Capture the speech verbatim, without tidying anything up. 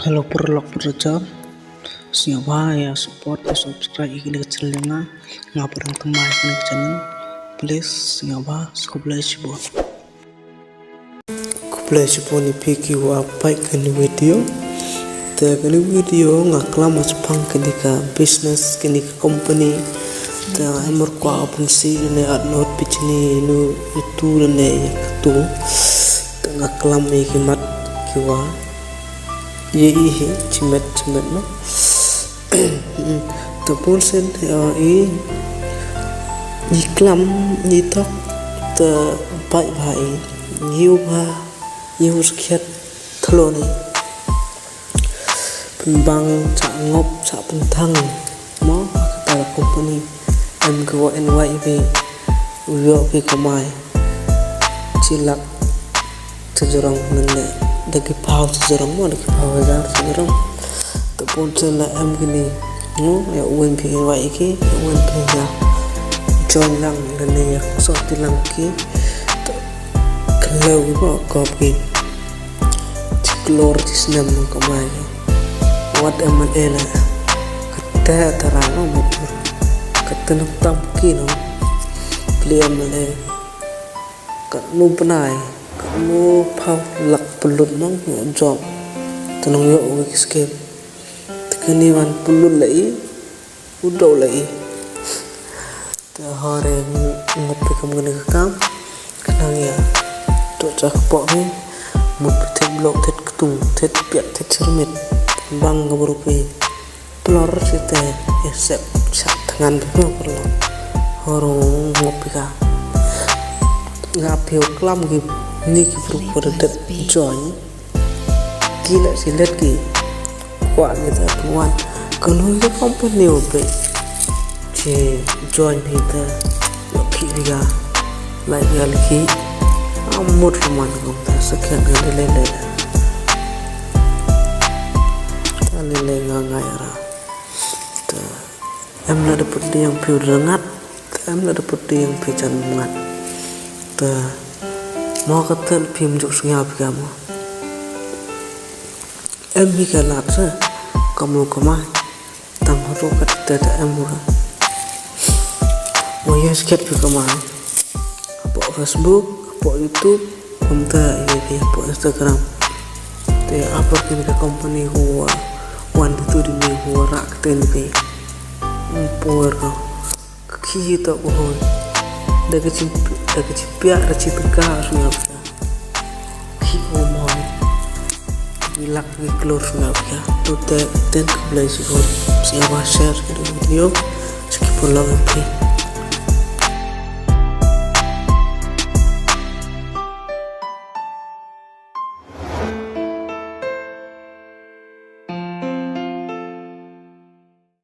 Hello paralok parajor. Sngewbha ïa support, ïa subscribe ïa kane ka channel nga. Nga pyrshang thymmai ïa kane ka channel. Please sngewbha, khublei shibun. Khublei shibun ïa phi kiwa peit kane ka video. Te kane ka video nga klam shaphang kane ka business, kane ka company. Te nga em myrkwah ban sngewthuh lane ad not phi jingmut ïa utu lane ïa katu. Te nga klam ïa ki mat kiwa ïa i hi, chimet chimet mo. Te bun sien, eh, i, i klam, i tok, te pait bha i, i u bha, i u skhiat thloni. Pynbang cha ngop cha pynthang mo, kata ka company, em ki wa en wa i bi, u ïoh ki kamai. Chi lak chajrong nane, da ki phaw chajrong mo, da ki phaw hajar chajrong. Te bun sien la em kine, mo, ïa u wan phi wa i ki, ïa u wan phi ïa join lang nane ïa soti lang ki. Te khlaw ki mo kop ki. Chi klur chi snem nang kamai ki. Wat em man e la. Kata tara no mo pur. Kata nang tam ki no. Pli em man e. Katno bnai, katno phaw lak pynlut nang ïoh job. Te nang ïoh u ki skim. Te kane wan pynlut la i, u dei la i. Te hare ngop phi kam kane ka kam. Khnang ïa to cha ka pok hi. Mut phi thied blok, thied ktung, thied piat, thied syrmit. Bang ka bru phi. Plor site, ïa sep, sep thngan phi mo paralok. Horo ngop phi ka. Nga phi u klam ki, ni ki bru phi da det join. Ki la silet ki. Kwah kita phi wan. Kano ki company u phi. Che join phi ta. Lok ki phi ka. Lai phi ka lok ki. Amut phi man kum ta. Sakhiat nga de le le. Ta le le nga ngai ra. Ta. Em la da put diang phi u rngat. Ta em la da put diang phi jan ngat. Ta. Mo ka tel phi mjuk sngaw phi ka mo. Em hi ka lat sa. Ka mo ka mai. Tang hru ka te ta em hru. Mo ïa skhet phi ka mai. Hapoh Facebook, hapoh YouTube, kumta ïa phi hapoh Instagram. Te apor kine ka company ko wa wan tu di ni ko wa rak ten phi. Por ko. Ka khi to ko hoi. Da ka chi, da ka chi pia, da chi pika sngap. Khi ko mo. Ki lak ki klur sngap. To te, ten ka blai si ko. Sngap share ka video. Skip long phi.